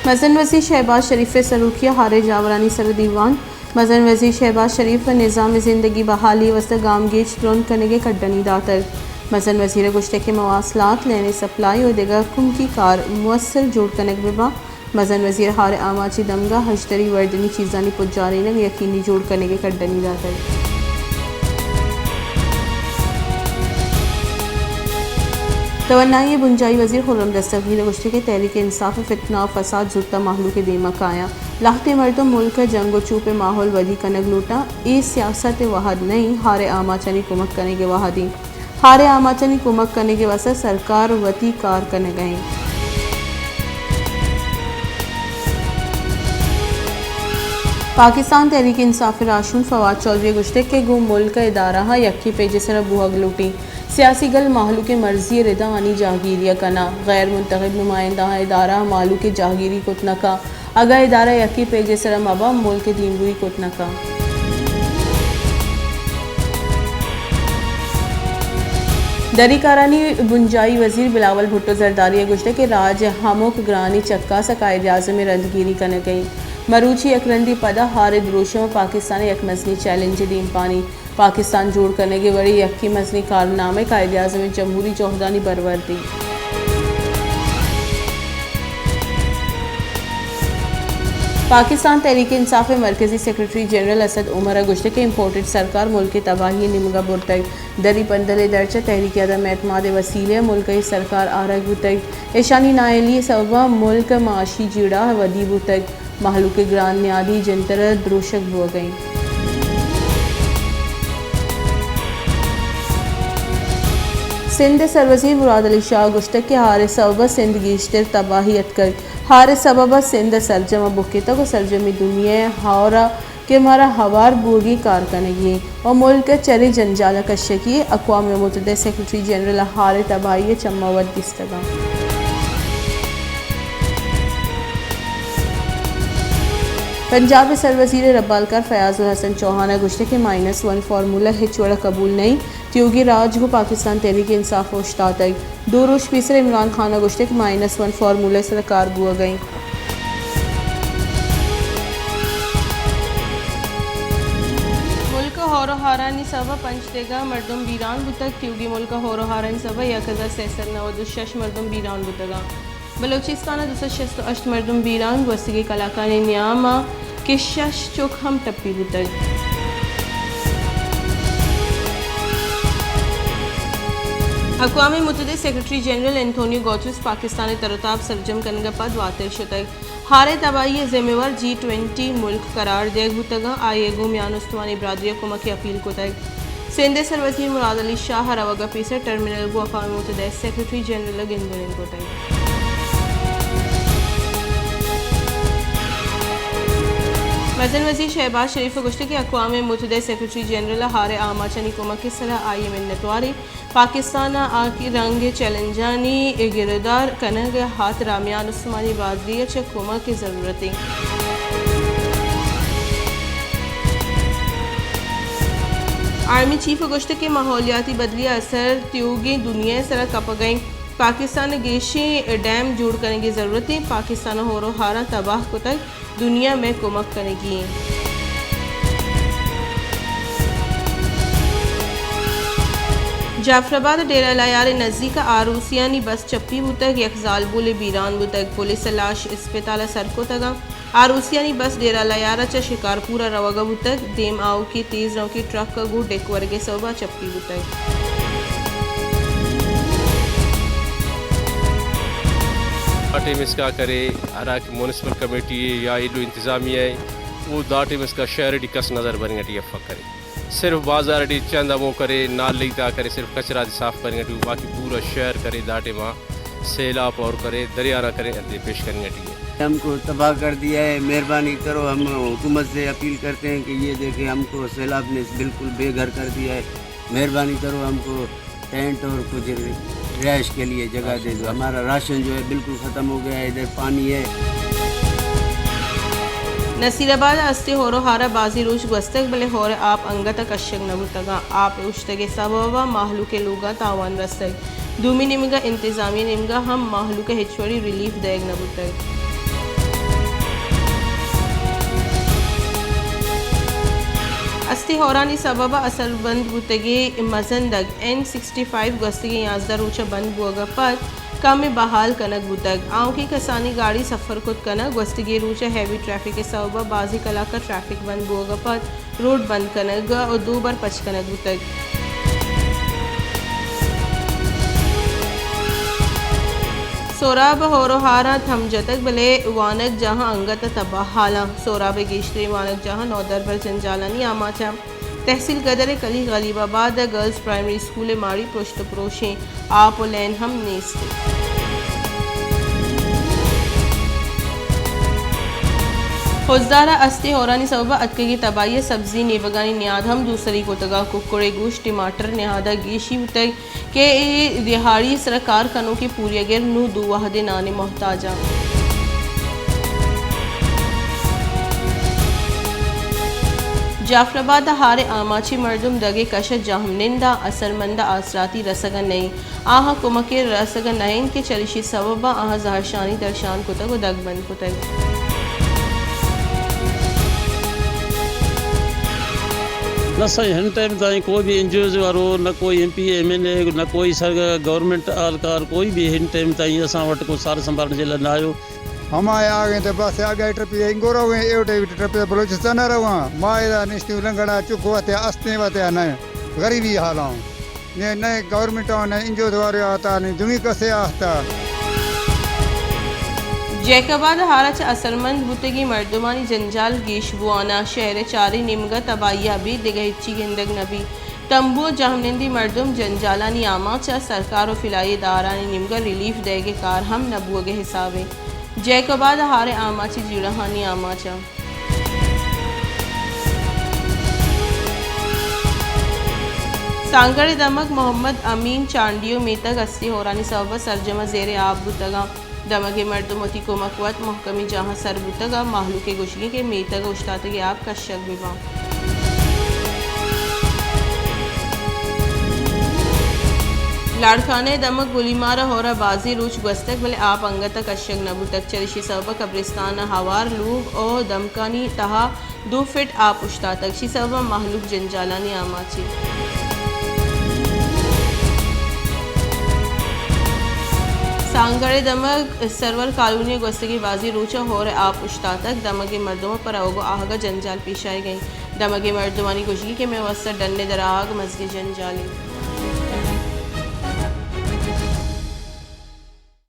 مزن وزیر شہباز شریف ءِ سروکی ءَ ہاریں جاورانی سر ءَ دیوان۔ مزن وزیر شہباز شریف ءَ نظام زندگی بحالی ءِ واستہ گامگیج ترند کنگ ءِ کڈنی داتگ۔ مزن وزیر ءَ گوشتگ کہ مواصلات، لین سپلائی ءُ دگہ کمکی کار موثر جوڑ کنگ بہ باں۔ مزن وزیر ءَ ہار ءِ آماچی دمگ ءَ ہژدری وردنی چیزانی پجارینگ یقینی جوڑ کنگ ءِ کڈنی داتگ۔ توانائی ءِ بنجاہی وزیر خرم دستگیر ءَ گوشتگ کہ تحریک انصاف ءَ فتنہ ءُ فساد زوت ءَ مہلوک ءِ دیم ءَ کایاں۔ لہتے مردم ملک ءَ جنگ ءُ چوپ ءِ ماحول ودی کنگ لوٹاں۔ اے سیاست ءِ وہد نہ ایں، ہار ءِ آماچانی کمک کنگ ءِ وہد ایں۔ ہار ءِ آماچانی کمک کنگ ءِ واستہ سرکار وتی کار کنگ ءَ ایں۔ پاکستان تحریک انصاف ءِ راہشون فواد چوہدری ءَ گوشتگ کہ گوں ملک ءِ ادارہاں یکیں پیج ءِ سرا بوہگ لوٹیں۔ سیاسی گل مہلوک ءِ مرضی ءِ ردا آنی جاہگیری ءَ کناں۔ غیر منتخب نمائندہاں ادارہاں مہلوک ءِ جاہگیری کت نہ کن۔ اگاں ادارہ یکیں پیج ءِ سرا مہ باں، ملک ءِ دیمروئی کت نہ کن۔ دری کارانی بنجاہی وزیر بلاول بھٹو زرداری ءَ گوشتگ کہ راج ءِ ہمک گرانیں چکاس ءَ قائد اعظم ءِ رندگیری کنگ ءَ ایں۔ مروچی یک رندے پدا ہار ءِ دروشم ءَ پاکستان ءِ یک مزنیں چیلنج ءِ دیمپان ایں۔ پاکستان جوڑ کنگ ءِ وڑیں یکیں مزنیں کارنامہ قائد اعظم ءِ جمہوری جہدانی برورد ایں۔ پاکستان تحریک انصاف ءِ مرکزی سیکرٹری جنرل اسد عمر ءَ گوشتگ کہ امپورٹڈ سرکار ملک ءِ تباہی ءِ نیمگ ءَ برتگ۔ دری پندل ءِ درچ ءَ تحریک عدم اعتماد ءِ وسیلہ ءَ ملک ءِ سرکار آرگ بوتگ۔ ایشانی نااہلی ءِ سبب ءَ ملک ءِ معاشی جیڑہ ودی بوتگ۔ مہلوک ءِ گران نیادی جنتر ءَ دروشگ بوگ ءَ اِنت۔ سندھ ءِ سروزیر مراد علی شاہ ءَ گوشتگ کہ ہار ءِ سبب ءَ سندھ گیشتر تباہی اتکگ۔ ہار ءِ سبب ءَ سندھ ءِ سرجم ءَ بکتگ ءُ سرجمیں دنیا ءِ ہور ءَ کہ مارا ہوار بوگی کار کنگی ایں ءُ ملک ءَ چرے جنجال ءَ کشگی۔ اقوام متحدہ ءِ سیکرٹری جنرل ءَ ہار ءِ تباہی ءَ چماں وت دیستگاں۔ پنجاب ءِ سروزیر ءُ ربالکار فیاض الحسن چوہان ءَ گوشتگ کہ مائنس ون فارمولہ ہچ وڑ ءَ قبول نہ ایں۔ تیوگیں راج گوں پاکستان تحریک انصاف ءَ اوشتاتگ۔ دو روچ پیسر عمران خان ءَ گوشتگ کہ مائنس ون فارمولہ ءِ سرا کار بوگ ءَ ایں۔ ملک ءَ ہور ءُ ہارانی سبب ءَ پنچ دگہ مردم بیران بوتگ۔ تیوگیں ملک ءَ ہور ءُ ہارانی سبب ءَ یک ہزار سئے سد نود ءُ شش مردم بیران بوتگ اَنت۔ بلوچستان ءَ دو سد شست ءُ ہشت مردم بیران، گوستگیں کلاکانی نیام ءَ کہ شش چک ہم ٹپی بوتگ۔ اقوام متحدہ ءِ سیکرٹری جنرل انتونیو گوترس پاکستان ءِ تر ءُ تاب سرجم کنگ ءَ پد واتر شتگ۔ ہار ءِ تباہی ءِ ذمہ وار جی ٹوئنٹی ملک قرار دیگ بوتگ اَنت۔ آئی ءَ گوں میان استمانی برادری ءَ کمک ءِ اپیل کتگ۔ سندھ ءِ سروزیر مراد علی شاہ ءَ روگ ءَ پیسر ٹرمینل گوں اقوام متحدہ ءِ سیکرٹری جنرل ءَ گند ءُ نند کتگ۔ مزن وزیر شہباز شریف ءَ گوشتگ کہ اقوام متحدہ ءِ سیکرٹری جنرل ءَ ہار ءِ آماچانی کمک ءِ سرا آئی ءِ منتوار ایں۔ پاکستان ءَ آ کہ رنگ ءِ چیلنجانی گرودار کنگ ءِ ہاترا میان استمانی برادری ءَ چہ کمک ءِ ضرورت ایں۔ آرمی چیف ءَ گوشتگ کہ ماحولیاتی بدلی ءِ اثر تیوگیں دنیا ءِ سرا کپگ ءَ ایں۔ پاکستان ءَ گیشیں ڈیم جوڑ کنگ ءِ ضرورت ایں۔ پاکستان ءَ ہور ءُ ہاراں تباہ کتگ۔ دنیا مئے کمک کنگی ایں۔ جعفر آباد ءِ ڈیرہ لیار ءِ نزیک ءَ آروسیانی بس چپی بوتگ، یک زالبولے بیران بوتگ۔ پولیس ءَ لاش اسپتال ءَ سر کتگ اَنت۔ آروسیانی بس ڈیرہ لیار ءَ چہ شکارپور ءَ روگ ءَ بوتگ، دیم آؤکیں تیز روکیں ٹرک ءَ گوں ڈیک ورگ ءِ سوب ءَ چپی بوتگ۔ آ ٹیم اسکا کرے، ہرا کہ میونسپل کمیٹی اے یا ایلو انتظامیہ اے، او دا ٹیم اسکا شہر ٹی کس نظر بننگ ٹی افک کرے۔ صرف بازار ٹی چند ہمو کرے، نال لئی تا کرے، صرف کچرا تے صاف کرنگ ٹی، باقی پورا شہر کرے دا ٹیم آ سیلاپ اور کرے، دریا نا کرے، انتے پیش کرنگ ٹی اے۔ ہم کو تباہ کر دیا ہے، مہربانی کرو، ہم حکومت سے اپیل کرتے ہیں کہ یہ دیکھیں، ہم کو سیلاب نے بالکل بے گھر کر دیا ہے، مہربانی کرو، ہم کو ٹینٹ اور کچھ رہائش کے لیے جگہ دے دو۔ ہمارا راشن جو ہے بالکل ختم ہو گیا ہے، ادھر پانی ہے۔ نصیر آباد ءَ استیں ہور ءُ ہار ءَ بازیں روچ گوستگ، بلے ہور ءِ آپ انگت ءَ کشگ نہ بوتگ اَنت۔ آپ ءِ اوشتگ ءِ سبب ءَ مہلوک ءِ لوگاں تاوان رستگ۔ دومی نیمگ ءَ انتظامیہ ءِ نیمگ ءَ ہم مہلوک ءَ ہچ وڑیں ریلیف دئیگ نہ بوتگ۔ استے ہورانی سبب ءَ اثرمند بوتگیں مزندگ این سکسٹی فائیو گوستگیں یازدہ روچ ءَ بند بوگ ءَ پد کم ءَ بحال کنگ بوتگ۔ آؤکیں کسانیں گاڑی سفر کت کنگ۔ گوستگیں روچ ءَ ہیوی ٹریفک ءِ سبب ءَ بازیں کلاک ءَ ٹریفک بند بوگ ءَ پد روڈ بند کنگ ءُ دو بر پچ کنگ بوتگ۔ سوراب ءَ ہور ءُ ہاراں تھم جتگ، بلے وانگجاہاں انگت ءَ تباہ حالاں۔ سوراب ءِ گیشتریں وانگجاہاں نودربر جنجالانی آماچ اَنت۔ تحصیل گدر ءِ کلی غلیب آباد ءَ گرلز پرائمری اسکول ءِ ماڑی پرشت ءُ پروشیں، آپ ءُ لین ہم نیست۔ خضدار ءَ استیں ہورانی سبب ءَ اتکگیں تباہی ءَ سبزی نیبگانی نیاد ہم دوسری کتگ ءُ ککڑ ءِ گوشت، ٹماٹر نہاد ءَ گیشی بوتگ کہ اے دیہاڑی ءِ سرا کار کنوکیں پوریاگر نوں دو وہدے نان ءِ محتاج اَنت۔ جعفر آباد ءَ ہار ءِ آماچیں مردم دگ ءِ کش ءَ جہمنند اَنت، اثرمند ءَ آسراتی رسگ ءَ نہ اِنت۔ آہاں کمکے رسگ ءَ نہ اِنت کہ چریشی سبب ءَ آہاں زہرشانی درشان کتگ ءُ دگ بند کتگ۔ نہ سائیں، ہن ٹائم تائیں کوئی بھی این جی اوز وارو، نہ کوئی ایم پی اے، ایم این اے، نہ کوئی سر گورنمنٹ اہلکار، کوئی بھی ہن ٹائم تائیں اساں وٹ کو سار سنبھالنے جیلا نہ آیو۔ ہما آگیں تے بس اگے ٹرپی انگو رویں، اے ٹرپی بلوچستان ءَ رواں۔ ما ادا نشتیں لنگڑا چک وتے استیں وتے نہ غریبی حالاں۔ نہ، نہ گورنمنٹ ءَ، نہ این جی او دوارے آتا، نہ دومی کسے آتا۔ جیکب آباد ءَ ہار ءَ چہ اثرمند بوتگیں مردمانی جنجال گیش بوان ءَ، شہر ءِ چاریں نیمگ ءَ تباہی ءَ بیت، دگہ ہچی گندگ نہ بیت۔ تمبو ءُ جہمنندی مردم جنجالانی آماچ ءَ، سرکار ءُ فلاحی ادارھانی نیمگ ءَ ریلیف دئیگ ءِ کار ہم نہ بوگ ءِ حساب ءَ۔ جیکب آباد ءَ ہار ءِ آماچی جیڑہانی آماچ ءَ۔ سانگڑ ءِ دمگ محمد امین چانڈیو میتگ استیں ہورانی سبب ءَ سرجم ءَ زیر آپ بوتگ اَنت۔ دمگ ءِ مردم وتی کمک وت مہکمیں جاہاں سر بوتگ ءُ مہلوک ءِ گوشگ اِنت کہ میتگ ءِ اوشتاتگیں آپ کشگ بہ باں۔ لاڑکانہ ءِ دمگ گلیمار ءَ ہور ءَ بازیں روچ گوستگ، بلے آپ انگت ءَ کشگ نہ بوتگ۔ چریشی سبب ءَ قبرستان ءِ ہوار، لوگ ءُ دمکانی تہا دو فٹ آپ اوشتاتگ۔ شی سبب ءَ مہلوک جنجالانی آماچ اِنت۔ سانگڑ ءِ دمگ سرور کالونی ءَ گوستگیں بازیں روچ ءَ ہور ءِ آپ اوشتاتگ۔ دمگ ءِ مردماں پہ روگ ءُ آہگ ءَ جنجال پیش آیگ ءَ اِنت۔ دمگ ءِ مردمانی گوشگ اِنت کہ مئے واستہ ڈن ءِ در آہگ مزنیں جنجالے۔